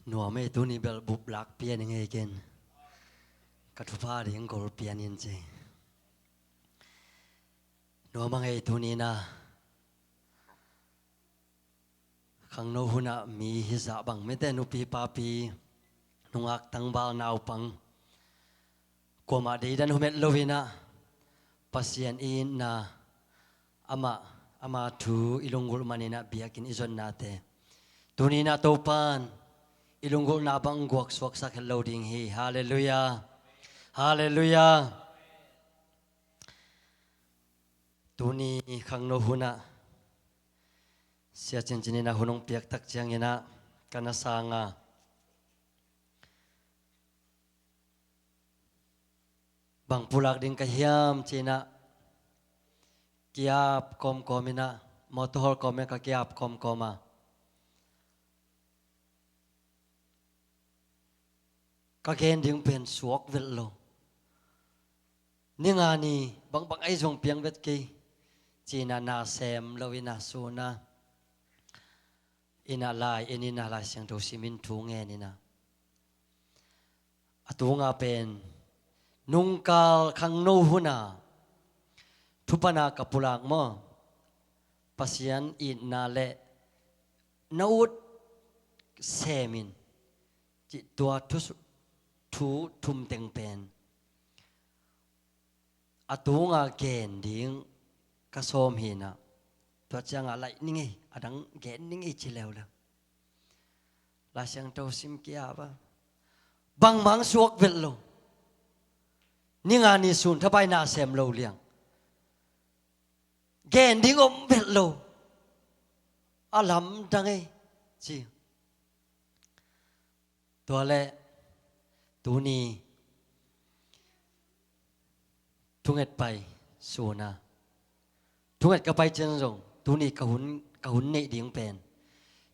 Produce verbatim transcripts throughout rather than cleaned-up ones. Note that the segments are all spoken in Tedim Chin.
Nuam ei, tuni bel bup lak pian i ngei ken. Ka thupha ding gol pian in ci. Nuam a ngei tuni na. Khangno hunah mi hizah bang mite nupi papi, nungak tangval naupang, kuamah deidan humet loinah Pasian i itna, amah, ama thu i lunggulh maninah biakinn i zonnate tuni na Topan i lunggulhna bang guak suaksak het lo ding hi. Halleluiah. Halleluiah. Tuni khangno hunah Sia Cincin inah hun hong piak tak cianginah ka na sanga bang pulak ding ka hiam cinah kiap kawmkawm inah, mawtaw hol kawm inah ka kiap kawmkawm a, ka gen ding pen suak velh lo. Ni nga ni bangbang ahi zong piang vet kei cinah na sem lo inah suna inah lai en inah Lai Siangtho simin thu ngen inah a tunga pen nungkal khangno huna thupana ka pulak maw, Pasian itna le na ut semin cih tua thu, thu thum teng pen a tunga gen ding ka sawm hinah, tua cianga laih ni ngei, a dang gen ni ngei ci leuleu. Lai Siangtho sim kiap a, bangmang suak velh lo. Ni nga ni sun thapai na sem lo liang, gen ding om velh lo. A lamdang ei ci. Tua le tuni thunget pai suna, thunget ka pai cian zong tuni ka hun, ka hun neih ding pen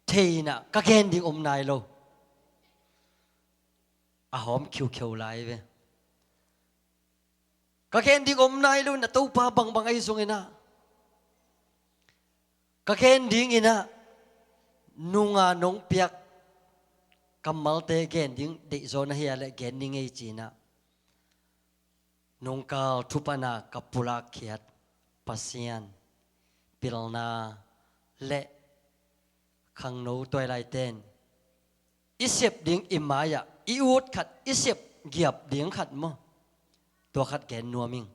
thei inah ka gen ding om nai lo. A hawm khiukheu lai ve. Ka gen ding om nai lo inah Topa bangbang ahi zonginah ka gen dinginah nunga nong piak kammalte gen ding deihzaw na hi a le gen ni ngei cinah nungkal thupana ka pulak khiat Pasian pilna le khangno tuailaiten i sep ding i mai-ah i ut khat, i sep giap ding khat maw, tua khat gen nuam ing.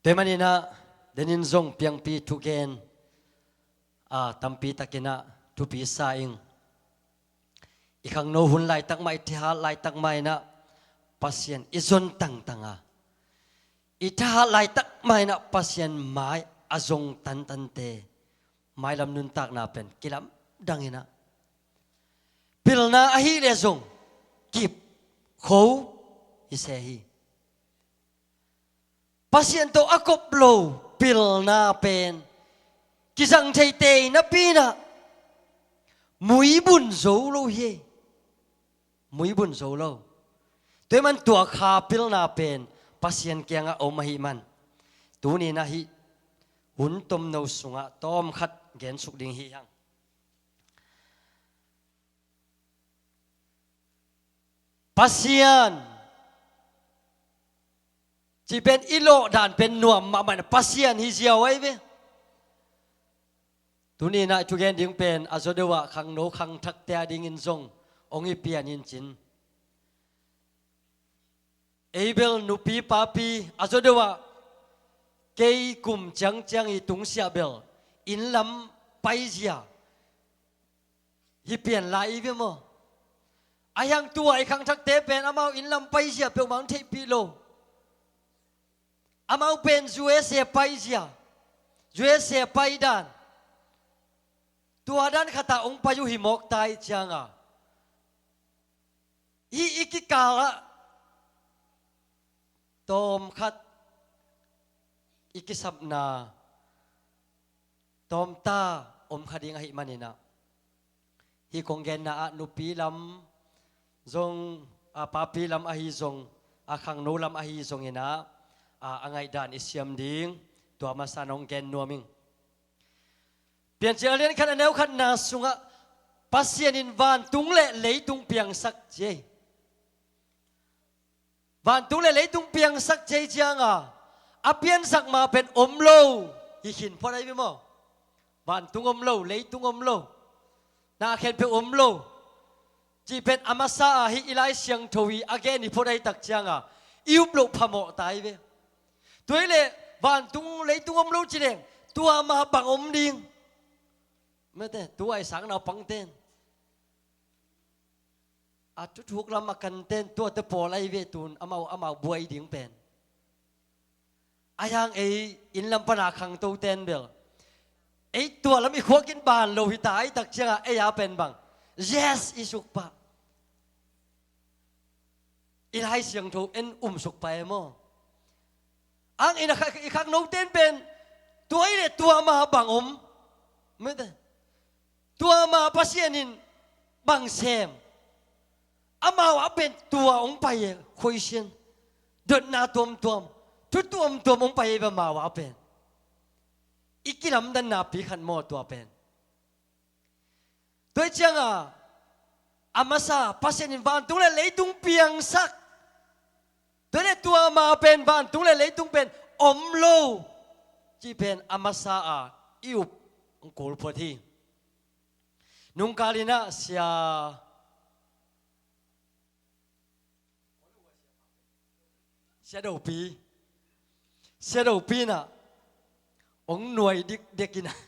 Tua maninah denin zong piangpi thugen a tampi takinah thupi sa ing. I khangno hun laitak mah, i thahat laitak mah inah Pasian i zon tangtang a, i thahat laitak mah inah Pasian mai a zong tantante mailam nuntakna pen kilamdang inah pilna ahi le zong kip kho hi se hi. Pasian tawh a kop lo pilna pen kizang theitei napi inah muibun zo lo hi. Muibun zo lo. Tua hi man tua kha pilna pen Pasian kiangah om ahi man, tuni inah hih hun tomno sungah tawmkhat gensuk ding hi hang. Pasian cih pen i lawh dan pen nuam mahmah inah Pasian hi ziau ahi ve. Tuni inah i thugen ding pen a zaw deuh ah khangno khangthakte a dingin zong hong i pian in cin. Ei bel nupi papi a zaw deuh ah kei kum ciangciang i tungsiah bel inn lam paizia hi pian lai i ve maw? Ahi hang tua i khangthakte pen amau inn lam paizia peuhmah hong theihpih lo. Amau pen U S A paizia, U S A paidan, tua dan khatah hong pai uh hi mawk ta ih cianga hih i kikalah tawmkhat i kisapna tawmta om kha ding ahih maninah, hih kong genna ah nupi lam zong, a papi lam ahi zong, a khangno lam ahi zonginah a, a ngaihdan i siam ding tua masa nong gen nuam ing. Piancil a lian khat a neu khatna sungah Pasian in vantung le leitung piangsak ci ei. Vantung le leitung piangsak ci ei cianga a piansak ma pen om lo hi khin phot ahi ve maw? Vantung om lo, leitung om lo, na khempeuh om lo cih pen a masa a hih i Lai Siangtho i a gen hi phot ahi tak cianga i up loh phamawh ta ahi ve. Tua hi leh vantung leitung om lo ci leng tua ma bang om ding? Mete, tu ai sang naupangten, a thuthuk lam a kanten, tuate pawl ahi ve tun amau, amau buai ding pen. Ahi hang ei inn lam pana khangtoten bel ei tua lam i khuak in ban lo hi ta ahi tak cianga ei a pen bang? Yes, i suk pah. I Lai Siangtho en um suk pah e maw? Ang in a kha-, i khak noten pen tua hi leh tua ma bang om? Mete, tua ma Pasian in bang sem? Amau a pen tua hong pai e, khuaisian, dotna tuamtuam, thu tuamtuam hong pai e ve amau a pen. I kilamdanna pi khat maw tua pen? Tua hi cianga a masa Pasian in vantung le leitung piangsak. Tua le tua ma pen vantung le leitung pen om lo cih pen a masa a i up hong kul phot hi. Nungkal in ah sia, sia Dopi, sia Dopi in ah hong nuai dikdek in ah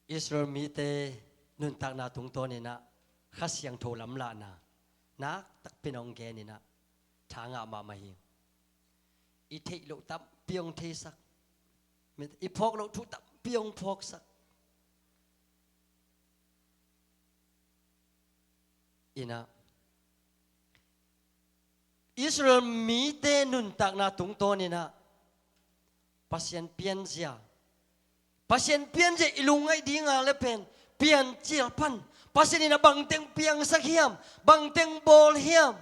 Israel mite nuntakna tungtawn in ah Kha Siangtho lamlahna nak takpi in hong gen in ah tha ngah mahmah hi. I theih loh tampi hong theisak, i phawk loh thu tampi hong phawksak. In ah Israel mite nuntakna tungtawn in ah Pasian pianzia, Pasian pianzia i lungngaih dinga le pen Piancil pan Pasian in ah bangteng piangsak hiam, bangteng bawl hiam?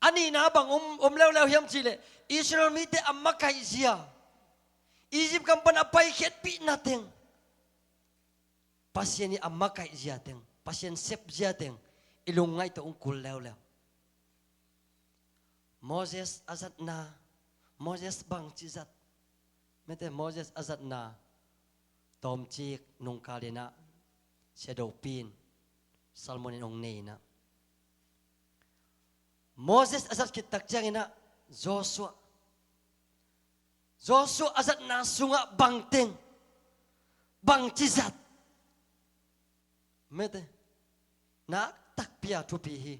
A nihna bang om, om leuleu hiam cih leh Israel mite a makaihzia, Egypt gam pan a paikhiatpihna teng, Pasian i a makaihzia teng, Pasian sepzia teng i lungngaih tawh hong kul leuleu. Moses a zatna, Moses bangci zat? Mete, Moses a zatna tawmcik nungkal in ah sia Dopi in sermon in hong nei in ah Moses a zat khit tak ciangin ah Joshua, Joshua a zatna sungah bangteng, bangci zat? Mete, nak takpi a thupi hi.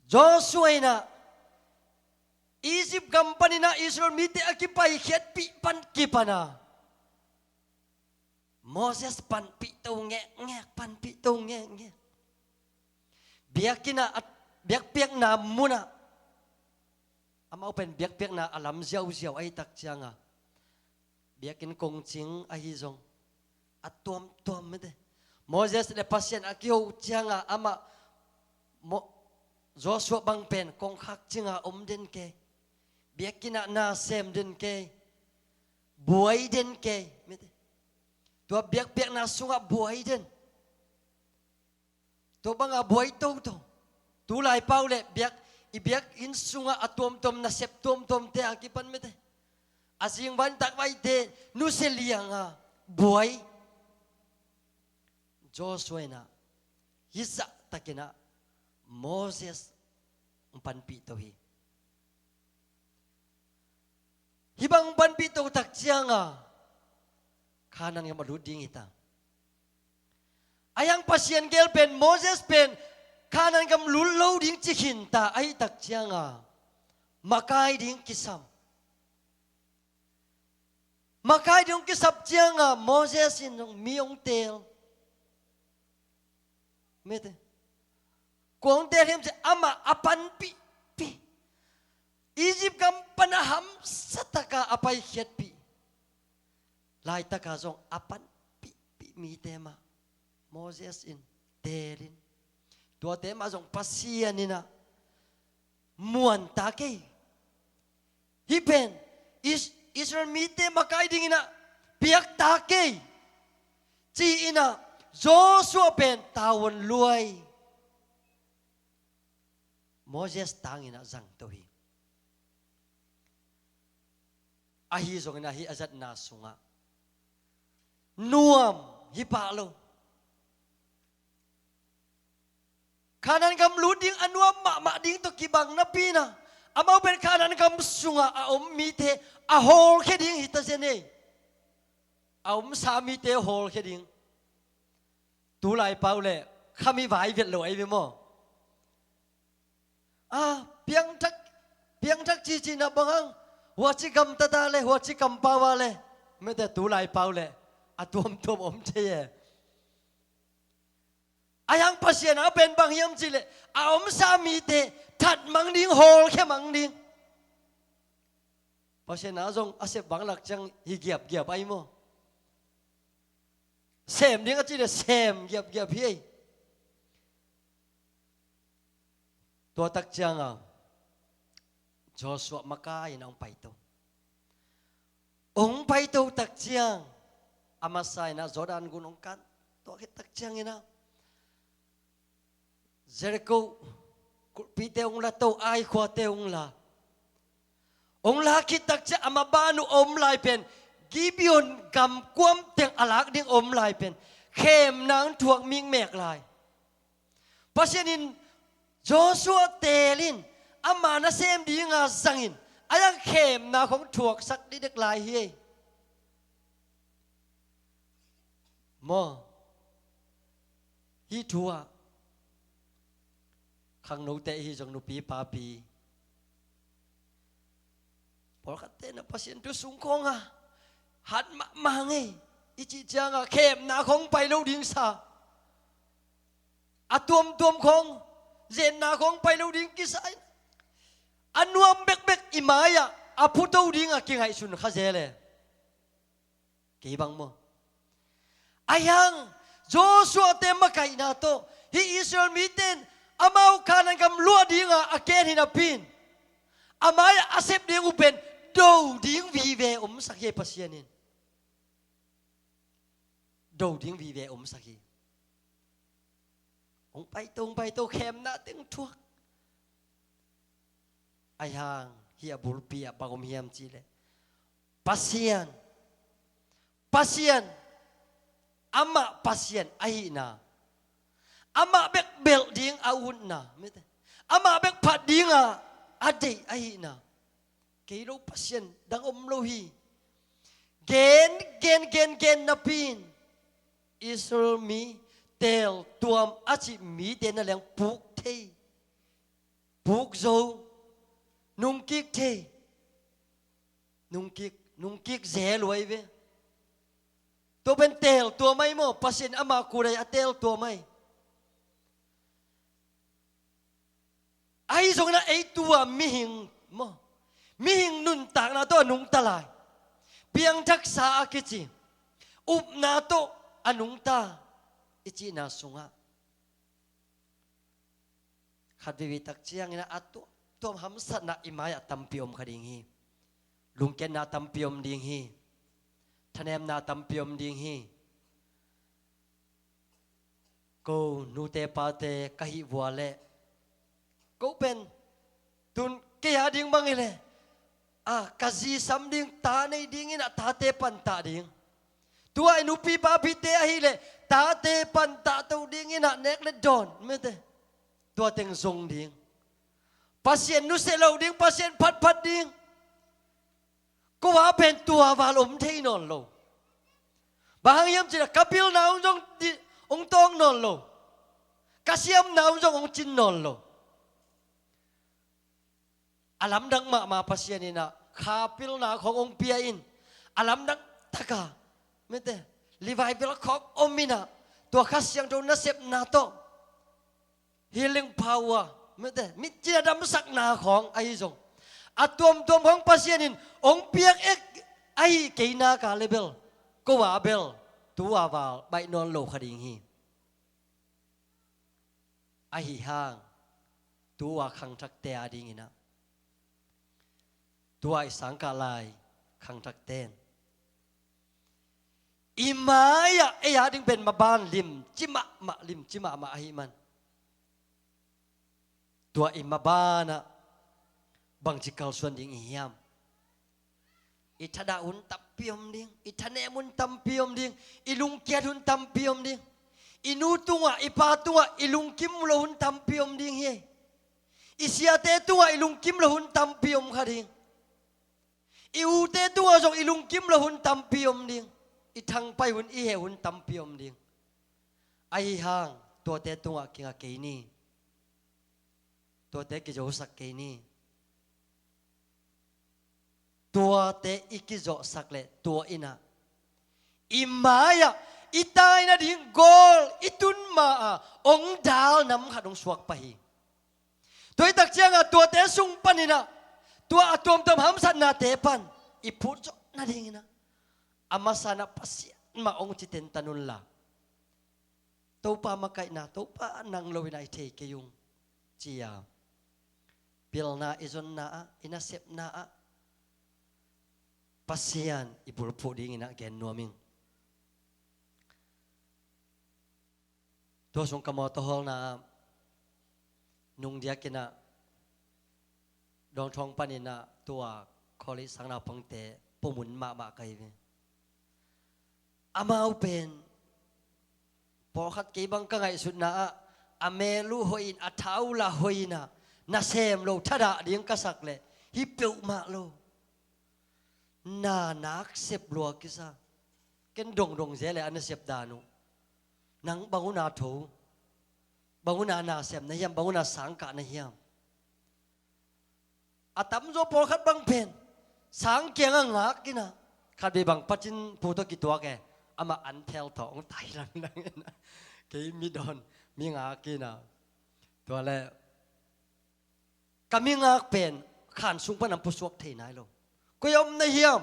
Joshua in ah Egypt gam pan in ah Israel mite a kipaikhiatpih pan kipan a Moses panpih to ngekngek, panpih to ngekngek. Biakinn ah, biakpiakna mun ah, amau pen biakpiakna a lam ziauziau ahi tak cianga biakinn kongcing ahi zong a tuamtuam mete. Moses le Pasian a kiho cianga amah Mo-, Joshua bang pen kongkhak cinga om den kei, biakinn ah na sem den kei, buai den kei mete. Tua biakpiakna sungah buai den. Tua banga buai toto. Tulai pau le biak, i biakinn sungah a tuamtuam, nasep tuamtuamte a kipan mete, a zingvan takvaite nusia lianga buai. Joshua in ah hih zahtakin ah Moses hong panpih to hi. Hih bang hong panpih to tak cianga Kanaan gam a lut ding hi ta. Ahi hang Pasian gel pen Moses pen Kanaan gam lut lo ding ci khin ta ahi tak cianga makai ding kisam. Makai ding hong kisap cianga Moses in hong mi hong teel. Mete, kua hong teel hiam cih amah a panpihpih, Egypt gam pana hamsataka a paikhiatpih laitaka zong a panpihpih mite mah Moses in teelin, tuate mah zong Pasian in ah muanta kei, Hih pen Is- Israel mite makai dinginah piakta kei ci-inah Joshua pen tavuan luai. Moses tanginah zangto hi. Ahi zonginah hih a zatna sungah nuam hi pah lo. Kanaan gam lut ding a nuam mahmah ding tawh kibang napi-inah amau pen Kanaan gam sungah a om mite a hawlkhia ding hi ta zen ei. A omsa mite hawlkhia ding. Tulai pau le khami vai vet lo ahi ve maw? A piangthak, piangthak cici na bang hang, huaci gamtata le huaci kampau a le, mete tulai pau le a tuamtuam om thei e. A hiang Pasian a pen bang hiam cih leh a omsa mite that mang ding, hawlkhia mang ding. Pasian a zong a sep bang lak ciang hi giapgiap ahi maw? Sem ding a cih leh sem giapgiap hi ei. Tua tak cianga Joshua makai-in a hong paito. Hong paito tak ciang a masa-inah Jordan gun hong kan. Tua khit tak cianginah Jericho kulhpite hong la to, Ai khuate hong la. Hong la khit tak ciang a maban uh a om lai pen Gibeon gam kuam teng a lak ding a om lai pen khemna hong thuak mikmek lai. Pasian in Joshua teelin ama nasem dinga zangin a hiang khemna khong thuaksak dikdek lai hi ei. Maw? Hih thu ah khangnote hi zong nupi papi pawlkhatte na Pasian thu sung khawng a hat mahmah ngei i cih cianga khemna khong pai lo ding sa. A tuamtuam khong, zenna khong pai lo ding kisa in a nuam bekbek i mai-ah a phuto dinga kingaihsun kha zel e. Kei bang maw? A hiang Joshua-te makaihna tawh hih Israel mite in amau Kanaan gam luah dinga a ken hi napi-in a mai-ah a sep ding uh pen do ding vive omsak hi Pasian in. Do ding vive omsak hi. Hong paito, hong paito, khemna teng thuak. A hiang hih a bulpi ah bang om hiam cih leh Pasian, Pasian, amah Pasian ahihna, amah bek belh ding a utna, mite, amah bek phat dinga a deih ahihna. Kei lo Pasian dang om lo hi. Gen, gen, gen, gen napi-in Israel mi teeltuam a cih mite na leng puk thei, puk zo, nungkik thei, nungkik, nungkik zel uh ahi ve. Tua pen teeltuam ahi maw, Pasian ama kut ahi a teeltuam ahi. Ahi zongin a ei tua mihing maw, mihing nuntakna tawh a nungta lai, piangthaksa a kici upna tawh a nungta i cihna sungah khat veivei tak ciangin a tuamtuam hamsatna i mai-ah tampi om kha ding hi. Lungkiatna tampi om ding hi. Thanemna tampi om ding hi. Ko nute pate ka hih vua leh ko pen tun kei a ding bang hi leh a ka zi sam ding, ta nei dingin a tate pantah ding. Tua i nupi papite ahih leh tate pantah to dingin a nek le dawn, mete. Tua teng zong ding. Pasian nusia lo ding, Pasian phatphat ding. Ko a pen tua val om thei nawn lo. Bang hang hiam cih leh ka pilna hong zong di, hong tawng nawn lo. Ka siamna hong zong hong cin nawn lo. A lamdang mahmah Pasian in a kha pilna khawng hong pia in a lamdang taka, mete, revival khawng om in a tua Kha Siangtho nasepna tawh healing power, mete, mitcina damsakna khawng ahi zong a tuamtuam khawng Pasian in hong piak ek ahi kei nak a le bel ko a bel tu a val baih nawn lo kha ding hi. Ahi hang tu a khangthakte a dingin a Tua i sangkah lai khangthakten i mai-ah ei a ding pen maban limci mahmah, limci mahmah ahih man, tua i mabanah bangci kalsuan ding i hiam? I thadah hun tampi om ding, i thanem hun tampi om ding, i lungkiat hun tampi om ding. I nu tungah, i pa tungah i lungkim lo hun tampi om ding hi. I siate tungah i lungkim lo hun tampi om kha ding. I ute tungah zong i lungkim lo hun tampi om ding. I thangpai hun, i heh hun tampi om ding. Ahi hang tuate tungah kinga kei ni. Tuate kizosak kei ni. Tuate i kizawhsak leh tua inah i mai-ah i tai nading goal i tun ma-a ong dal nam khat ong suak pah hi. Tua i tak ciangah tuate sung paninah tua a tuamtuam hamsatnate pan i phut zawh nadinginah a masa inah Pasian mah ong ci tentan unla, Topa makaihna, Topa nang lo inah i thei kei ung, ci-a pilna i zonna ah, i nasepna ah Pasian i bulphuh dinginah gen nuam ing. Tua sung ka mawtaw hawlna ah nungdiakinah Dawngthawng paninah tua college sang naupangte pumun mahmah ka hi ve. Amau pen pawlkhat kei bang ka ngaihsutna ah a mel uh hoihin, a tha uh lah hoihinah nasem lo thadah ding ka sak leh hi peuhmah lo. Na nak sep lua kisa. Ken dongdong zel e a nasep dan uh. Nang bang uh na tho, bang uh na nasem na hiam, bang uh na sangkah na hiam? A tamzaw pawlkhat bang pen sang kiangah ngak inah, khatvei bang Pacin pu tawh kituak e, amah an phel tawh ong tai langlang inah, kei mi dawn mi ngak inah. Tua leh ka mi ngak pen khan sung pan an pusuak thei nai lo. Koi a om na hiam?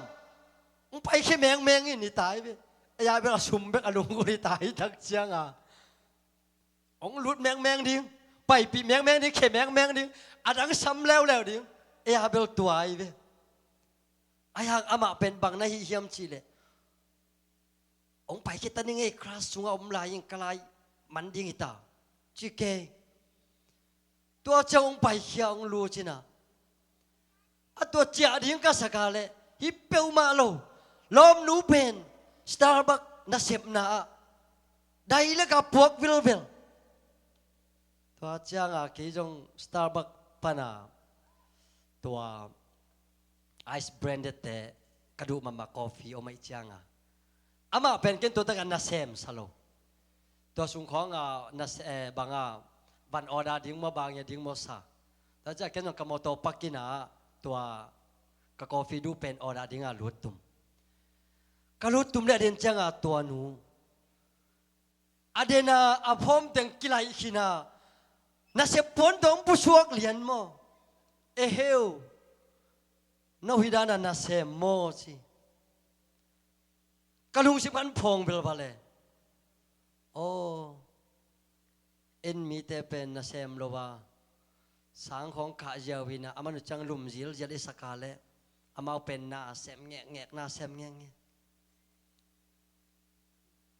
Ong paikhia mengmeng in i tai ve. Ei a bel a sum bek a lunggulh i tai tak cianga ong lut mengmeng ding, paipih mengmeng ding, khia mengmeng ding, a dang sam leuleu ding. Ei a bel tua i ve. Ahi hang amah pen bang na hih hiam cih leh, ong paikhia ta ning ei, class sungah om lai in ka lai man ding hi ta, ci kei. Tua ciang ong paikhia ong lut inah, a tua ciah ding ka sak a leh hi peuhmah lo. Lawmnu pen Starbucks nasepna ah dailek a puak vilvel. Tua cianga kei zong Starbucks pana tua ice blended te ka duh mahmah, coffee om ahih cianga. Amah pen ken tua takah nasem sa lo. Tua sung khawngah na se-, eh, bangah van order ding maw, bang ia ding maw sa. Tua ciah ken zong ka mawtaw pakinah tua ka coffee duh pen order dingah lut tum. Ka lut tum leh a den ciangah tua nu a dena a phawm teng kilaih khinah, nasep puan tawh ong pusuak lian maw? Eheu, no hi dana nasem maw, ci. Ka lungsim khan phawng velval e. Aw, en mite pen nasem lo a, sang khawng kah ziau inah a man uh ciang lum zilzial i sak a leh amau pen nasem ngekngek, nasem ngekngek.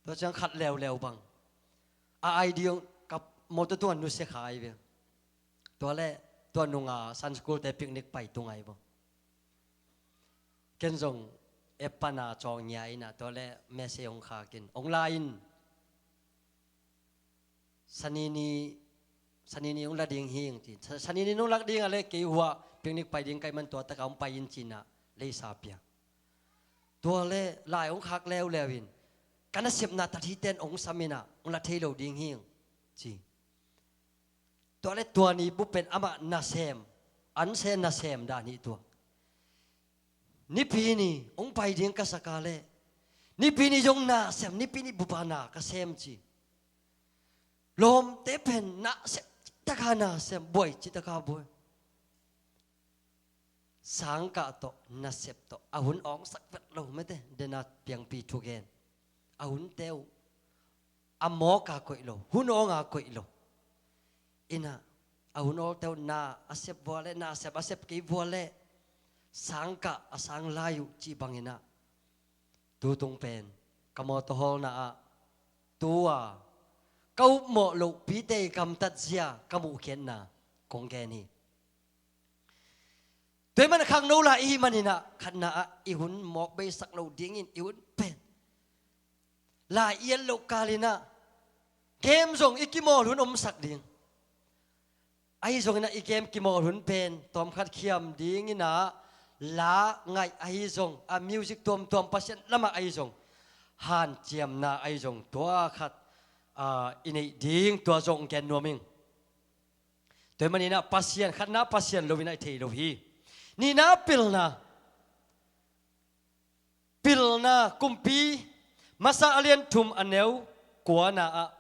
Tua ciang khat leuleu bang a ai ding ka mawtaw tungah nusia kha i ve. Tua leh tua nunga Sunday school te picnic pai tung ai bo. Ken zong app pana cawng ngia inah tua leh message ong khak in, ong la in. Sani ni, Sani ni ong la ding hing, ci. Sa-, Sani ni nong lak ding a leh kei hua picnic pai ding ka hih man tua takah ong pai in, cinah leisa pia. Tua leh lai ong khak leuleu in, ka nasepna tathiten ong sam inah ong la thei lo ding hing, ci. Tua leh tua ni bup pen amah nasem, anse nasem dan hi tua. Nipi ni ong pai ding ka sak a leh, Nipi ni zong nasem, Nipi ni bupa na ka sem, ci. Lawmte pen nasem citak a nasem, buai citak a buai. Sangkah tawh, nasep tawh a hun awngsak vet lo mete, dena piangpi thugen. A hunte uh a mawk a koih lo, hun awng a koih lo. Inah a hun awlte uh na a sep vua leh, na a sep a sep kei vua leh, sangkah a sang lai uh cih bangin ah, tu tung pen ka mawtaw hawlna ah tua ka upmawh loh pite i gamtat zia ka muhkhiatna kong gen hi. Tua ahih man khangno lai i hih manin ah khatna ah i hun mawk beisak lo dingin i hun pen lai i et loh kalin ah game zong i kimawl hun omsak ding. Ahi zongin ah i game kimawl hun pen tawmkhat khiam dingin ah la ngaih ahi zong, a music tuamtuam Pasian lamah ahi zong, hanciamna ahi zong tua khat, ah, i neih ding tua zong gen nuam ing. Tua ahih manin ah Pasian, khatna Pasian lo in ah i thei lo hi. Nihna pilna. Pilna, Kumpi Masa a lian thum a neu kuana ah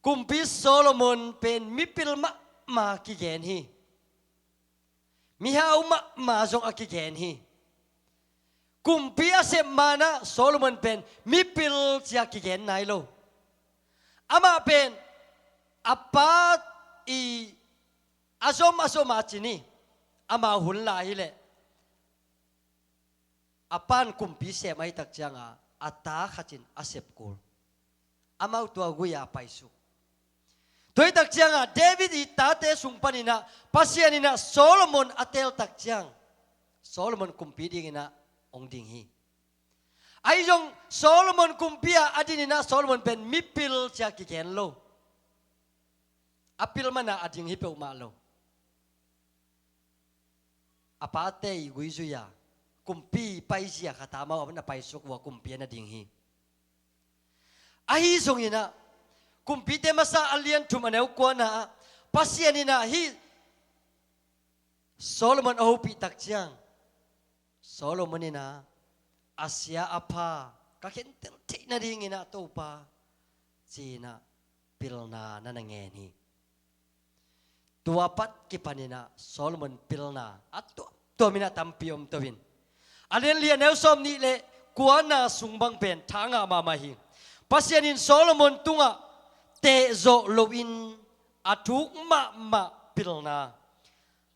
Kumpi Solomon pen mipil mahmah kigen hi. Mihau mahmah zong a kigen hi. Kumpi a sep ma-in ah Solomon pen mipil ci-a kigen nai lo. Amah pen a pa i a zom a zom a cin hi. Amau hun lai hileh a pa'n kumpi sem ahih tak ciangah a ta khat in a sep kul. Amau tua gui-a paisuk. Tua ahih tak ciangah David i tate sung panin ah Pasian in ah Solomon a teel tak ciang Solomon kumpi dingin ah hong ding hi. Ahi zong Solomon kumpi-a a dingin ah Solomon pen mipil ci-a kigen lo. A pil man-a a ding hi peuhmah lo. A pate i gui zui-a kumpi paizia khat a amau a paisuk uh a kumpi a na ding hi. Ahi zongin ah Kumpite Masa a lian thum a neu kuana ah Pasian in ah hih Solomon a hopih tak ciang Solomon in ah a sia a pha ka khentel theih nadingin ah Topa ci-in ah pilna na na ngen hi. Tua pat kipanin ah Solomon pilna a tuamtuam in ah tampi om to in, a lian li a neu sawm nih le kuana sung bang pen tha ngah mahmah hi. Pasian in Solomon tungah teh zawh loin a thuk mahmah pilna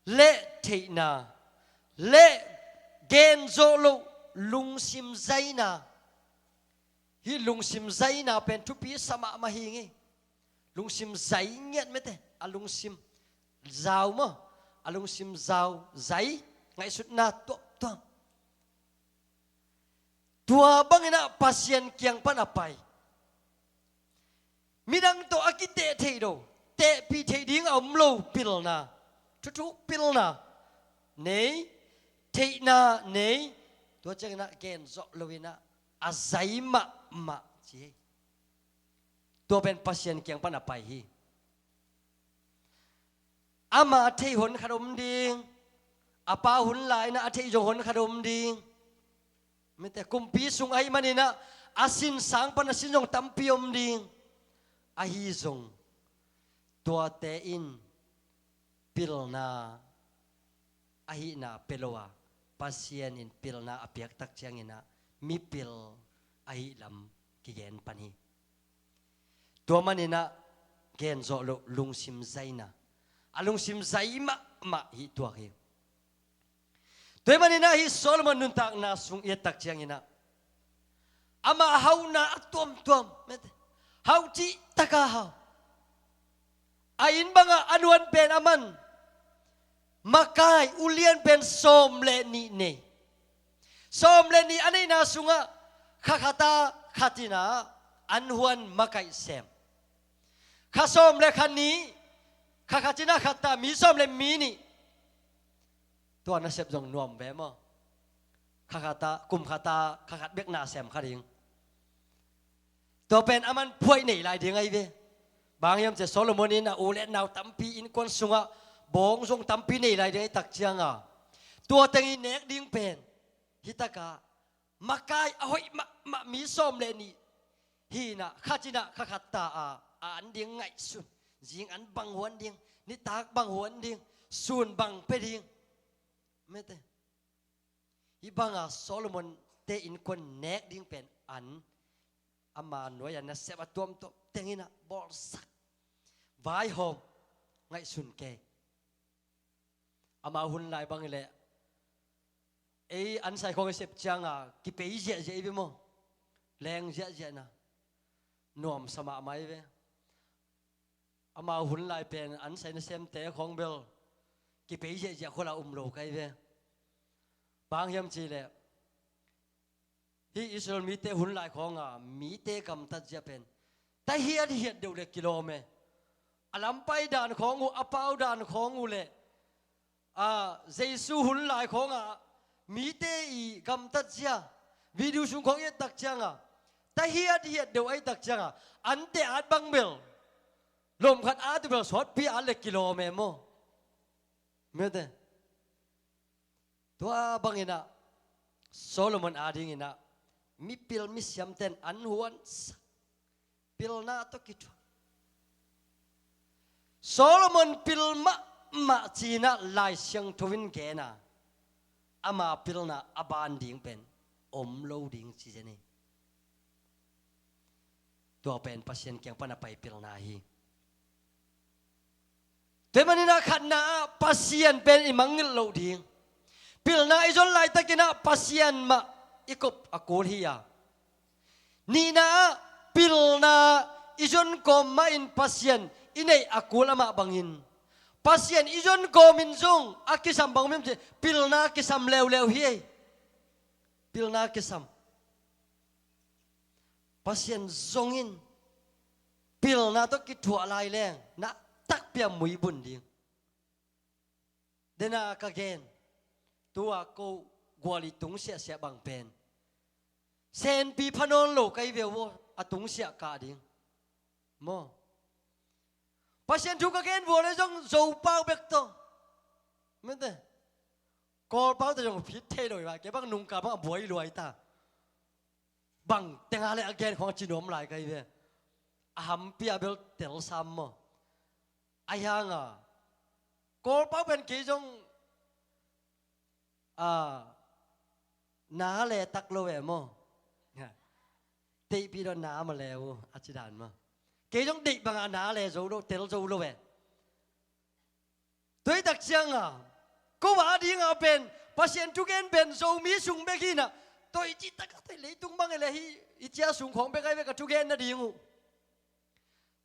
le theihna le gen zawh loh lungsim zaina. Hih lungsim zaina pen thupi sa mahmah hi ing. Lungsim zai ngiat mete, a lungsim zau maw, a lungsim zau zai, ngaihsutna tuamtuam. Tua bangin ah Pasian kiang pan a pai. Midang tawh a kiteh theih lo, tehpih theih ding a om lo pilna, thuthuk pilna nei, theihna nei. Tua ciangin ah gen zawh loin ah a zai mahmah ci hi. Tua pen Pasian kiang pan a pai hi. Ama a theih hon khat om ding. A pa hun lai-in ah a theih zong hon khat om ding. Mite, kumpi sung ahih manin ah a sinsang pan a sin zong tampi om ding. Ahi zong tuate in pilna ahihna pia lo a, Pasian in pilna a piak tak ciangin ah mipil ahih lam kigen pan hi. Tua manin ah gen zawh loh lungsim zaina, a lungsim zai mahmah hih tuak hi. Tua ahih manin ah hih Solomon nuntakna sung i et tak ciangin ah amah hauhna a tuamtuam, hau cihtak a hau. A inn bangah a nuan pen a man makai ulian pen sawm le nih nei. Sawm le nih a neihna sungah kha khat ah khat in ah an huan makaih sem. Kha sawm le kha nih, kha khat in ah khat ah mi sawm le mi nih. Tua nasep zong nuam ve maw? Kha khat ah, kum khat ah kha khat bek na sem kha ding. Tua pen a man phuaih nei lai ding ahi ve. Bang hiam cih leh Solomon in a u le nau tampi innkuan sungah bawng zong tampi nei lai ding ahi tak ciangin, tua teng i nek ding pen hih takah makai a hoih mahmah mi sawm le nih hi in ah, khat in ah kha khat ta a, a an ding ngaihsun. Zing an bang huan ding, nitak bang huan ding, sun bang pia ding. Mete. Hih banga Solomon te innkuan nek ding pen an, ama nuai-a nasep a tuamtuam teng in ah bawlsak, vaihawm, ngaihsun kei. Ama hun lai bang hileh Ei ansai khawng i sep cianga kipei ziahziah i ve maw? Leng ziahziahna nuamsa mahmah i ve. Amau hun lai pen ansai nasemte khawng bel kipei ziahziah khuala um lo ka i ve. Bang hiam cihleh hih Israel mite hun lai khawnga mite gamtat zia pen tahiat hiat deuh le kilawm e. A lampai dan khawng uh, a pau dan khawng uh le a, Jesu hun lai khawnga mite i gamtat zia video sung khawng i et tak cianga tahiat hiat deuh a i tak cianga ante at bang bel lom khat at uh bel sawtpi at le kilawm e maw? Mete. Tua banginah Solomon adinginah mipil misiamten an huansa pilna tawh kithuah. Solomon pil mahmah cinah Lai Siangtho in gena ama pilna a ban ding pen om lo ding ci zen hi. Tua pen Pasian kiang pan a pai pilna hi. Tua maninah khatna ah Pasian pen i mangngilh loh ding. Pilna i zon laitakinah Pasian mah i kop a kul hi a. Nihna ah pilna i zon kawm mahin Pasian i neih a kul amah bangin Pasian i zon kawmin zong a kisam bang om hiam cih pilna kisam leuleu hi ei. Pilna kisam. Pasian zongin pilna tawh kithuah lai leng na takpi a mui bun ding. Dena ka gen tua ko guali tung siahsiah bang pen senpi pha nawn lo ka i ve uh aw, a tung siah kah ding maw? Pasian thu ka gen bual le zong Zopau bek tawh mete. Kawlpau te zong phit thei lo i va ke bang nungka bang a buai luai ta. Bang tenga le a gen khong a ci nuam lai ka i ve. A hampi a bel tel sam maw? A hianga Kawlpau pen kei zong a na le tak lo ve maw? Teihpi daw na ma le uh a ci dan maw? Kei zong deih banga na le zo lo, tel zo lo ve. Tuaitak cianga ko a dinga pen Pasian thugen pen Zomi sung bek hinah toi citaka toi leitung bang ele hi i cia sung khawng bek ai bek a thugen nading uh.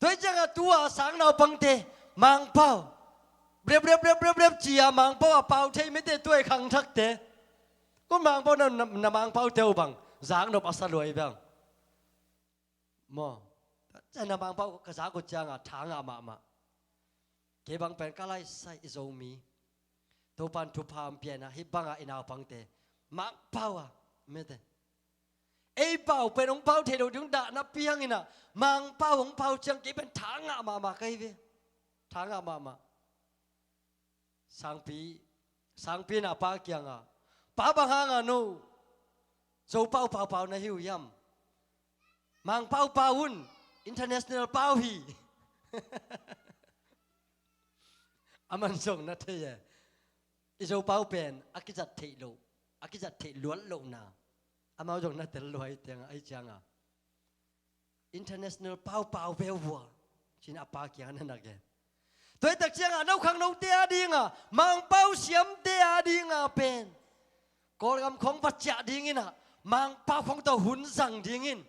Tuai cianga tua sang naupangte Mangpau brep brep brep brep brep cia Mangpau a pau thei mete tuai khangthakte. Ko Mangpau na, na, na Mangpau teu bang zaknop a sa luai bang. Maw? Cana Mangpau ka zak uh cianga tha ngah mahmah. Kei bang pen ka laisai i Zomi Topan thupha hong piana hih banga i naupangte Mangpau a mete. Ei pau pen hong pau thei lo ding dahna pianginah Mangpau hong pau ciang kei pen tha ngah mahmah ka hi ve. Tha ngah mahmah. Sangpi, sangpi na pa kianga pa bang hanga no Zopau paupau na hi uh hiam? Mangpau pau un international pau hi. A man zong na thei e. I Zopau pen a kizat theih loh, a kizat theih luat lohna amau zong na tel luai tianga ahi cianga international paupau ve uh a cin a pa kiang a na gen. Tuaitak cianga nokhang note a dinga Mangpau siamte a dinga pen Kawlgam khong va ciah dinginah Mangpau khong tawh hun zang dingin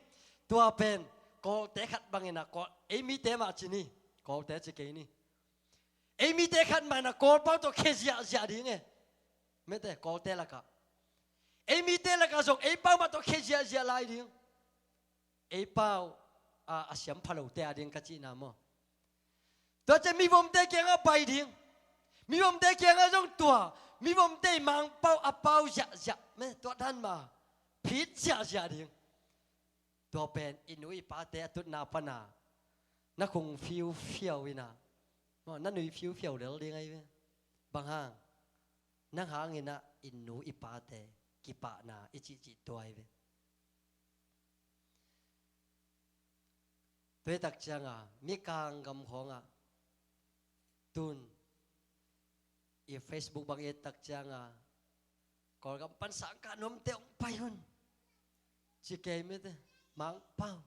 tua pen Kawlte khat banginah Kawl, ei mite mah ci ni, Kawlte ci kei ni. Ei mite khat mah inah Kawlpau tawh khe ziahziah ding e. Mete Kawlte lakah ei mite lakah zong ei pau mah tawh khe ziahziah lai ding. Ei pau a, a siam phalote a ding ka cihna maw? Tua ciah mivomte kiangah pai ding. Mivomte kiangah zong tua mivomte i Mangpau a pau ziahziah me tua dan mah phit ziahziah ding. Tua pen i nu i pate a tutna pana na khung fiufiau inah maw, na nui fiufiau lel ding ahi ve. Bang hang? Nang hanginah i nu i pate kipahna i cihcih tua ahi ve. Tuaitak cianga Mikang gam khawngah tun i Facebook bang i ettak cianga Kawlgam pan sangkah nuamte hong pai un ci kei mete Mangpau.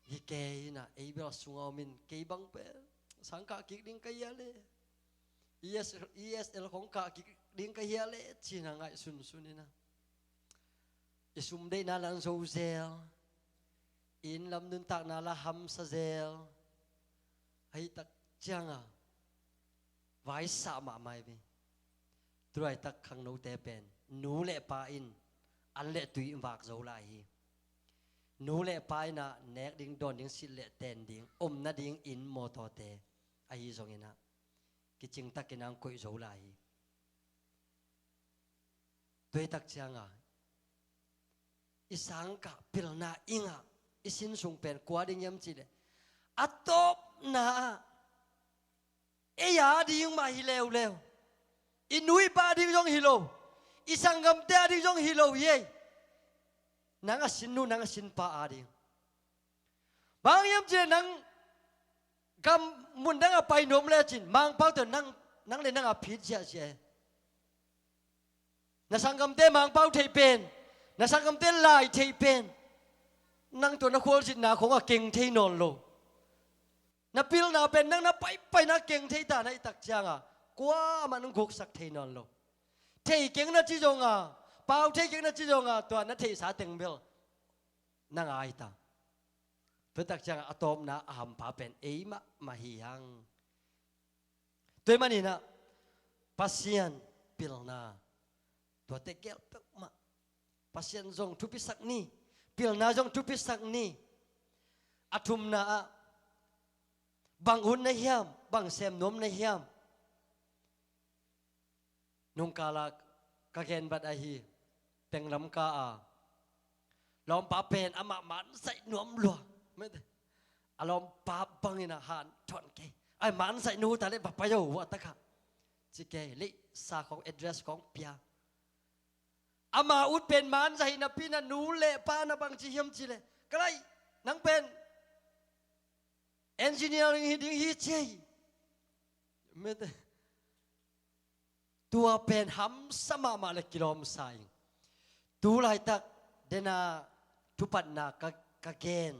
Hi kei inah ei bel sunga omin kei bang pen sangkah kik ding ka hia le. E S, E S L khong kah kik ding ka hia le cih na ngaihsun sun in a, i sum deihna la zo zel, i inn lam nuntakna la hamsa zel. Ahi tak ciang a vaisah mahmah hi ve. Tulaitak khangnote pen nu le pa in an le tui vak zo lai hi. Nu le pa in a nek ding, dawn ding, silh le ten ding, om nading inn, mawtawte ahi zongin a kicingtakin a hong koih zo lai hi. Tua hi tak ciang a i sangkah pilna ing a i sin sung pen kua ding hiam cih leh, a tawpna ah ei a ding mah hi leuleu. I nu i pa ding zong hi lo, i sanggamte a ding zong hi lo hi ei. Nang a sin nu, nang a sin pa a ding. Bang hiam cih leh nang gam mun dang a pai nuam lecin Mangpau tawh nang, nang le nang a phit ziahziah e. Na sanggamte Mangpau thei pen, na sanggamte lai thei pen, nang tawh na khualzinna khong a keng thei nawn lo. Na pilna pen nang na paipaina keng thei ta na hi tak ciang a kuamah nong guksak thei nawn lo. Thei keng na ci zong a, pau thei keng na ci zong a, tua na theihsa teng bel nang a hi ta. Tua hi tak ciang a tawpna a hampha pen ei mahmah hi hang. Tua ahih manin a Pasian pilna, tuate gel peuhmah Pasian zong thupisak ni, pilna zong thupisak ni. A thumna ah bang ut na hiam, bang sem nuam na hiam? Nungkal a ka gen bat ahi, Tenglamka a lawmpa pen amah manzaih nuam lua. A lawmpa bangin a hanthawn kei. Ai, manzaih nu ta leh va pai o, a takah ci kei, leisa khong, address khong pia. Ama ut pen manzaih napi-in a nu le pa na bang ci hiam cih leh, ka lai, nang pen engineering hi ding hi ci ei. Mete. Tua pen hamsa mahmah le kilawmsa ing. Tulaitak dena thupatna ka, ka gen.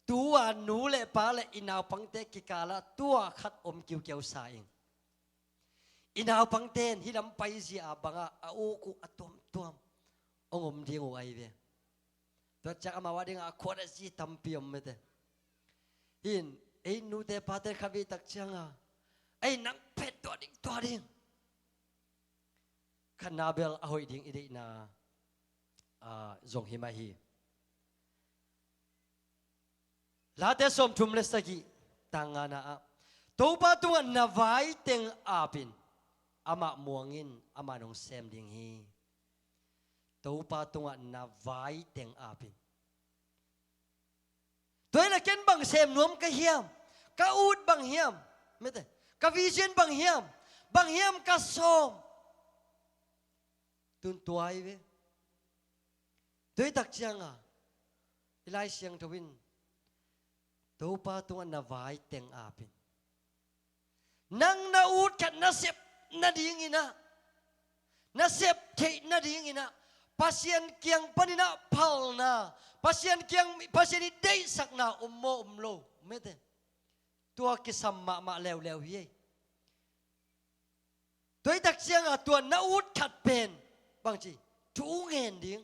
Tua nu le pa le i naupangte kikal ah tua khat om kiukiau sa ing. I naupangte in hih lam paizia a bangah a uk uh a tuamtuam hong om ding uh ahi ve. Tua ciang amau a dingah a khuat a zi tampi om mete. Hin, ei nute pate khat vei tak ciang a, ei nang pen tua ding, tua ding. Khatna bel a hoih ding i deihna, ah, zong hi mah hi. Late sawmthum le sagih, tang ngana ah, Topa tungah na vai teng apin, amah muang in, amah nong sem ding hi. Topa tungah na vai teng apin. Tua hi la ken bang sem nuam ka hiam? Ka ut bang hiam? Mete, ka vision bang hiam? Bang hiam ka sawm? Tun tua hi ve. Tua hi tak ciang a, i Lai Siangtho in, Topa tungah na vai teng apin. Nang na ut khat na sep nadingin ah, na sep theih nadingin ah, Pasian kiang panin ah phalna, Pasian kiang, Pasian i deihsakna om maw om lo? Mete. Tua kisam mahmah leuleu hi ei. Tua hi tak ciang a tua na ut khat pen bang ci, thu ngen ding.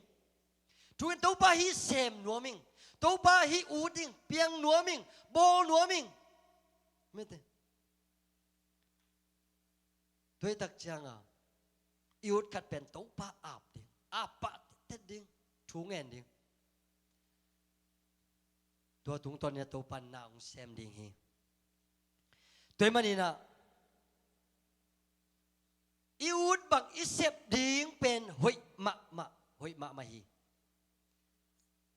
Thu ngen, Topa hih sem nuam ing. Topa hih ut ing, piang nuam ing, bawl nuam ing. Mete. Tua hi tak ciang a i ut khat pen Topa ap ding, ap pah tet ding, thu ngen ding. Tua tungtawn in a Topa in na hong sem ding hi. Tua ahih manin ah i ut bang i sep ding pen hoih mahmah, hoih mahmah hi.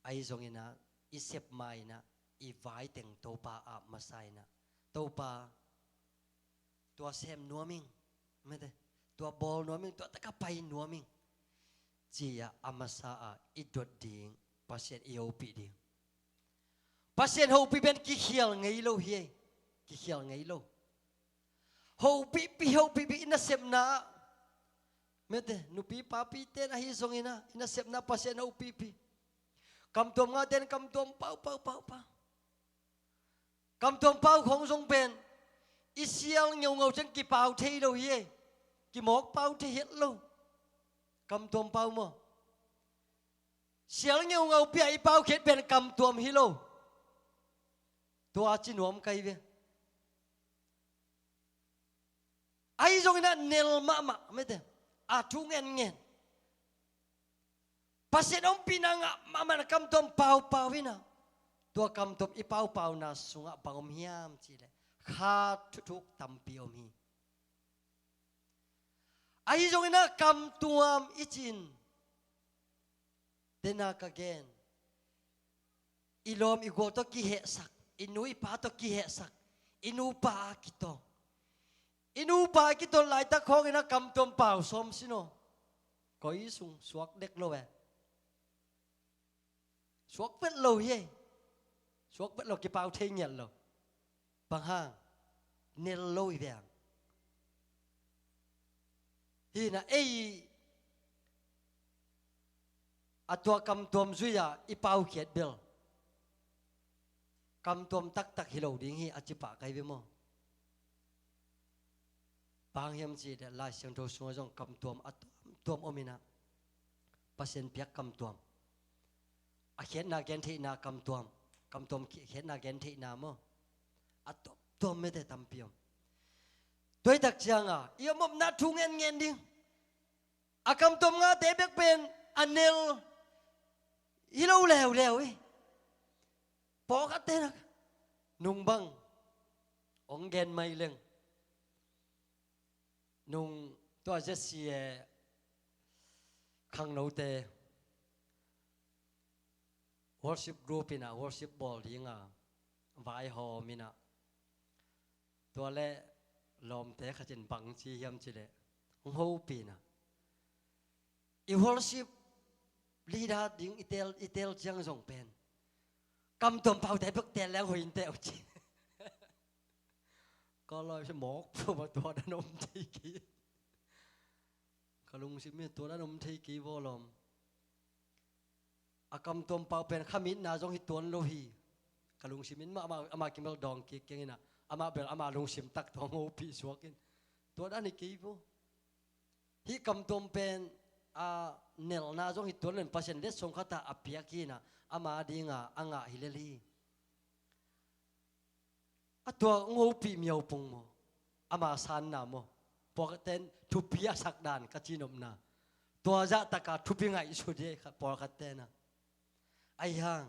Ahi zongin ah i sep ma-in ah i vai teng Topa ap masa in ah, Topa, tua sem nuam ing, mete, tua bawl nuam ing, tua tak a pai nuam ing, ci-a a masa a i dot ding, Pasian i hopih ding. Pasian hopih pen kikhial ngei lo hi ei. Kikhial ngei lo. Hopihpih, hopihpih i nasepna ah, mete, nupi papite in ahi zongin ah i nasepna Pasian hopihpih. Kamtuam ngate in kamtuam pau, pau, pau, pau. Kamtuam pau khong zong pen I sial ngeungau ciang kipau thei lo hi ei. Kimawk pau thei het lo. Kamtuam pau maw? Sial ngeungau pia i paukhiat pen kamtuam hi lo. Tua ci nuam ka hi ve. Ahi zongin ah nel mahmah mete, a thu ngenngen, Pasian ompihna ngah mahmah na kamtuam paupau in ah, tua kamtuam i paupauna sungah bang om hiam cihleh kha thuthuk tampi om hi. Ahi zongin ah kamtuam i cih in, dena ka gen, i lawm i gual tawh kihehsak, i nu i pa tawh kihehsak, i nupa a kitawng, i nupa a kitawng laitak khawngin ah kamtuam pau sawm sin aw. Koi sung suak dek lo e. Suak vet lo hi ei. Suak vet lo, kipau thei ngiat lo. Bang hang? Nel lo i veng. Hi na ei, a tua kamtuam zui-a i paukhiat bel kamtuam taktak hi lo ding hi a ci pah ka hi ve maw? Bang hiam cihleh Lai Siangtho sungah zong kamtuam a tuamtuam om in ah, Pasian piak kamtuam, a khiatna gentheihna kamtuam, kamtuam khi-, khiatna gentheihna maw, a tuamtuam mete tampi om. Tua hi tak cianga i om omna thu ngenngen ding. A kamtuam ngahte bek pen a nel hi lo leuleu hi. Pawlkhatte nak nung bang hong gen mai leng, nung tua Z C A khangnote worship group in ah worship bawl dinga vaihawm in ah, tua leh lawmte khat in bang ci hiam cihleh, hong hopih in ah, i worship leader ding i tel, i tel ciang zong pen kamtuam paute bek tel leng hoih in teh, ci. Ka lawm, mawk pua, tua dan om thei kei. Ka lungsim in tua dan om thei kei vaw lawm. A kamtuam pau pen khamitna zong hi tuan lo hi. Ka lungsim in mah, amah, amah kimel dawng kik keng in ah, amah bel ama lungsim tak tawh hong hopih suak in, tua dan hi kei vaw. Hih kamtuam pen a nelna zong hi tuan lo in, Pasian letsong khat ah a piak hi in ah, ama dinga a ngah hi lel hi. A tua hong hopih miaupung maw, ama sanna maw, pawlkhatte in thupi a sak dan ka ci nopna, tua zahtaka thupi ngaihsut hi ei, pawlkhatte in ah. Ahi hang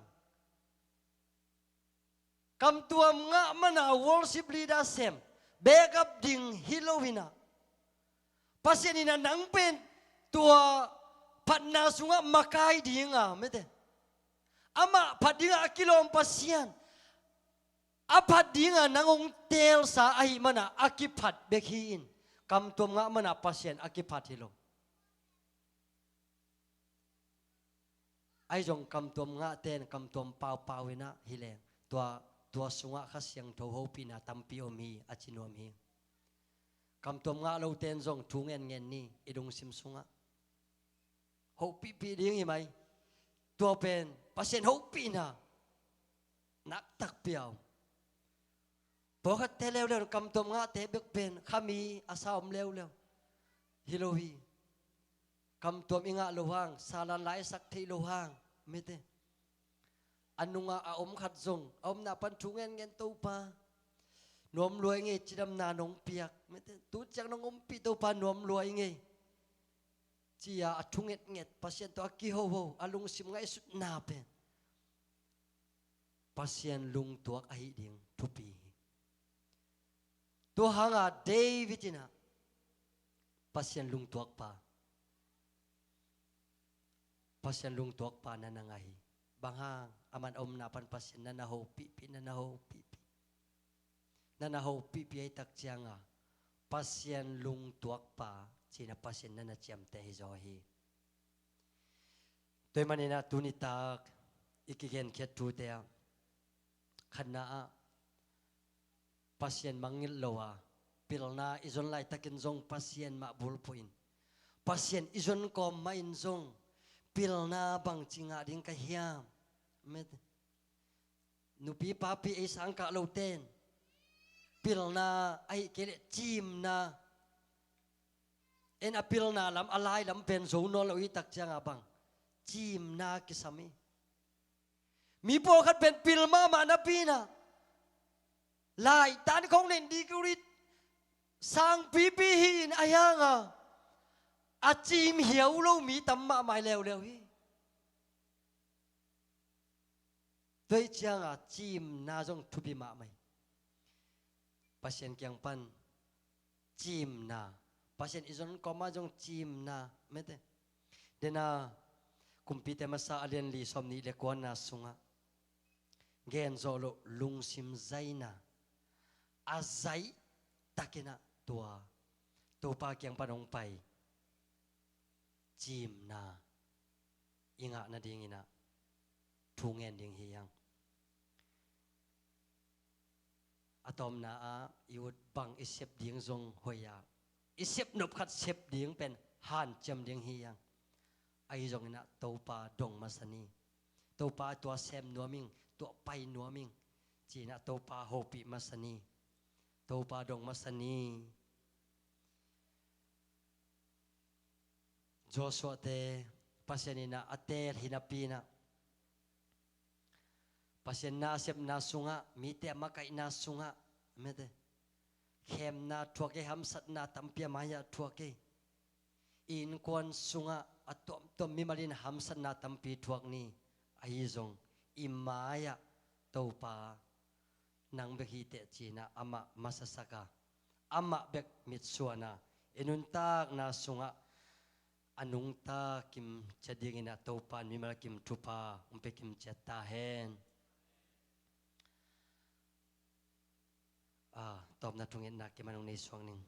kamtuam ngah mana worship leader sem, backup ding hi lo in ah, Pasian in ah nang pen tua phatna sungah makai dinga mete, amah phat dinga a kilawm Pasian, a phat dinga nang hong teelsa ahih mana a kiphat bek hi in, kamtuam ngah mana Pasian a kiphat hi lo. Ahi zong kamtuam ngahte in kamtuam paupau in ah hi leng, tua, tua sungah Kha Siangtho hopihna tampi om hi a ci nuam hi. Kamtuam ngah lote in zong thu ngenngen ni, i lungsim sungah hopihpih ding hi mai. Tua pen Pasian hopihna nak takpi a om. Pawlkhatte leuleu, kamtuam ngahte bek pen khami a sa om leuleu hi lo hi. Kamtuam i ngah loh hang, salan lai i sak theih loh hang mete, a nungah a om khat zong a omna pan thu ngenngen, Topa, nuam lua ing ei, cidamna nong piak mete, tu ciang nong ompih Topa, nuam lua ing ei, ci-a a thu ngetnget, Pasian tawh a kihoho, a lungsim ngaihsutna pen Pasian lungtuak ahih ding thupi hi. Tua hanga David in ah Pasian lungtuakpa, Pasian lungtuakpa na na ngah hi. Bang hang? Aman a omna pan Pasian na na hopihpih, na na hopihpih. Na na hopihpih ahih tak cianga Pasian lungtuakpa ci-in ah Pasian na na ciamteh hi zaw hi. Tua ahih manin ah tuni tak i kigenkhiat thute ah, khatna ah, Pasian mangngilh lo a, pilna i zon laitakin zong Pasian mah bulphuh in, Pasian i zon kawm mahin zong pilna bangci ngah ding ka hiam? Met, nupi papi ei sangkah lote in Pilna ahih kei leh cimna. En a pilna lam, a lai lam pen zo nawn lo i tak ciangah bang, cimna kisam hi. Mi pawlkhat pen pil mahmah napi inah laitan khong nen degree sangpipi hi in a hianga a cim hiau lo mi tam mahmah hi leuleu hi. Tua hi cianga cimna zong thupi mahmah hi. Pasian kiang pan cimna, Pasian i zon kawma zong cimna mete. Dena Kumpite Masa a lian li sawm nih le kuana sungah gen zawh loh lungsim zaina a zaih takinah tua Topa kiang pan hong pai cimna i ngah nadinginah thu ngen ding hi hang. A tawpna ah i ut bang i sep ding zong hoih a, i sep nop khat sep ding pen hanciam ding hi hang. Ahi zonginah Topa dong masa ni. Topa tua sem nuam ing, tua pai nuam ing, cinah Topa hopih masa ni. Topa dong masa ni. Joshua te Pasian inah a teel hi napi inah Pasian nasepna sungah, mite a makaihna sungah mete, khemna thuak ei, hamsatna tampi a mai-ah thuak ei. I innkuan sungah a tuamtuam mimal in hamsatna tampi thuak ni. Ahi zong i mai-ah Topa nang bek hi teh cinah amah masasaka, amah bek mitsuana, i nuntakna sungah a nungta kim ciat dinginah Topa in mimal kim thupha hong pia kim ciat ta hen. A tawpna thungetna kim a nung nei suang ning.